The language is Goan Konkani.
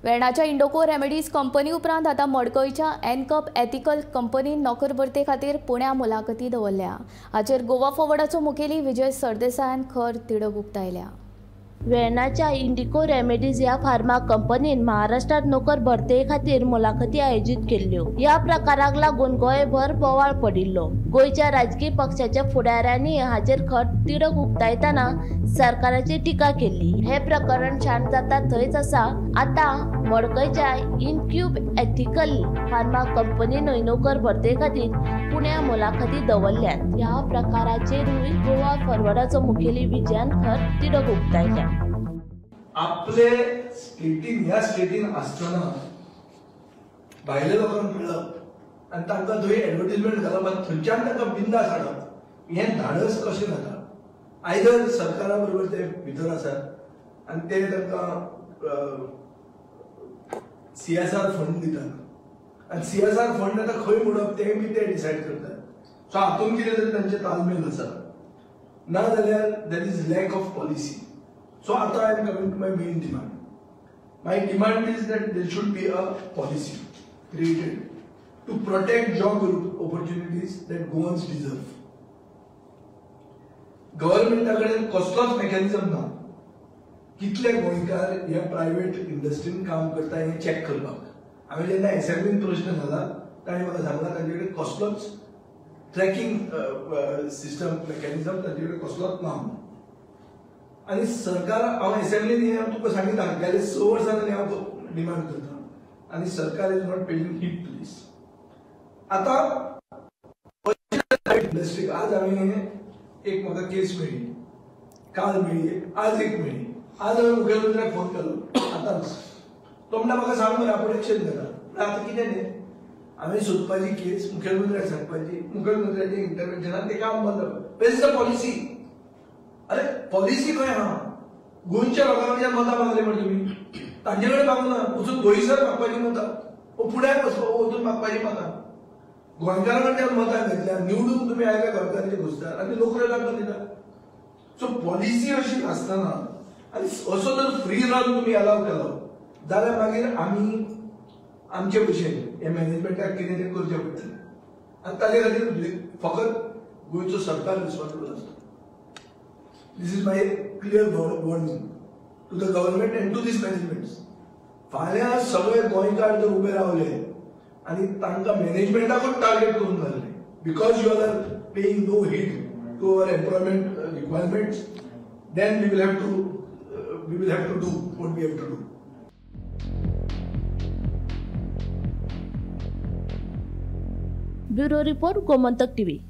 वेर्णाच्या इंडोको रेमेडीज कंपनी उपरांत आतां मडकयच्या एनकप एथिकल कंपनीन नोकर भरते खातीर पुण्या मुलाखती दवरल्या. हाचेर गोवा फॉरवर्डाचो मुखेली विजय सरदेसायान खर तिडक उक्तायल्या. वेर्णाच्या इंडिको रेमेडीज ह्या फार्मा कंपनीन महाराष्ट्रात नोकर भरते खातीर मुलाखती आयोजीत केल्ल्यो. ह्या प्रकाराक लागून गोंयभर बोवाळ पडिल्लो. गोंयच्या राजकीय पक्षाच्या फुडाऱ्यांनी हाचेर खर तिडक उक्तायतना सरकाराची टिका केल्ली. हे प्रकरण शांत जाता थंयच आसा. आतां मडकयच्या इनक्यूब एथिकल फार्मा कंपनीनूय नोकर भरते खातीर पुण्या मुलाखती दवरल्यात. ह्या प्रकाराचेरूय गोवा फॉरवर्डाचो मुखेली विजयान खर तिडक उक्तायल्या. आपले स्टेटीन ह्या स्टेटीन आसतना भायले लोकांक मेळप आनी तांकां थंय एडवर्टीजमेंट घालप आनी थंयच्यान तांकां बिंदास हाडप हें धाडस कशें जाता? आयदर सरकारा बरोबर ते भितर आसात आनी ते तांकां CSR fund दितात आनी CSR fund आतां खंय मोडप तें बी ते डिसायड करतात. सो हातूंत कितें तरी तांचें तालमेल आसा, ना जाल्यार there is lack of policy. So आतां I am coming to my main demand. My demand is that there should be a policy created to protect job opportunities that Goans deserve. गव्हर्नमेंटा कडेन कसलोच मेकॅनिझम ना कितले गोंयकार ह्या प्रायव्हेट इंडस्ट्रीन काम करता हें चॅक करपाक. हांवें जेन्ना एसेंब्लीन प्रश्न घाला ताणें म्हाका सांगला तांचे कडेन कसलोच ट्रॅकिंग सिस्टम मेकॅनिझम तांचे कडेन कसलोच ना. आनी सरकार हांव एसेंब्लीन हें तुका सांगिता गेले 6 वर्सां जालीं हांव डिमांड करता आनी सरकार is not paying heed to this. आतां इंडस्ट्रीक आज हांवें एक म्हाका केस मेळ्ळी, काल मेळ्ळी, आज एक मेळ्ळी. आज हांवें मुखेलमंत्र्याक फोन केलो आतांच. तो म्हणटा म्हाका सांग मरे आपूण एक्शन घेता. म्हणल्यार आतां कितें तें हांवें सोदपाची केस मुखेलमंत्र्याक सांगपाची, मुखेलमंत्र्याच्या इंटरवेन्शनान तें काम बंद जावप. Where is the policy? अरे पॉलिसी खंय आहा? गोंयच्या लोकां कडल्यान मतां मागले म्हण तुमी तांचे कडेन मागूना, वचून गोंयसर मागपाची मतां, पुण्याक वचून मागपाची मतां. गोंयकारां कडल्यान मतां घेतल्या, निवडून तुमी आयले गोंयकारांचे घुसतात आनी नोकऱ्यो तांकां दिता. सो पॉलिसी अशी नासतना आनी असो जर फ्री रन तुमी अलाव केलो जाल्यार मागीर आमी आमचे भशेन हे मॅनेजमेंटाक कितें तें करचें पडटलें आनी ताजे खातीर फकत गोंयचो सरकार रिस्पॉन्सिबल आसता. This is my clear warning to the government and to these managements. फाल्यां सगळे गोंयकार जर उबे रावले आनी तांकां मॅनेजमेंटाकूच टार्गेट करूंक लागले because you are paying no heed to our employment requirements, then we will have to do what we have to do. Bureau report, Gomantak TV.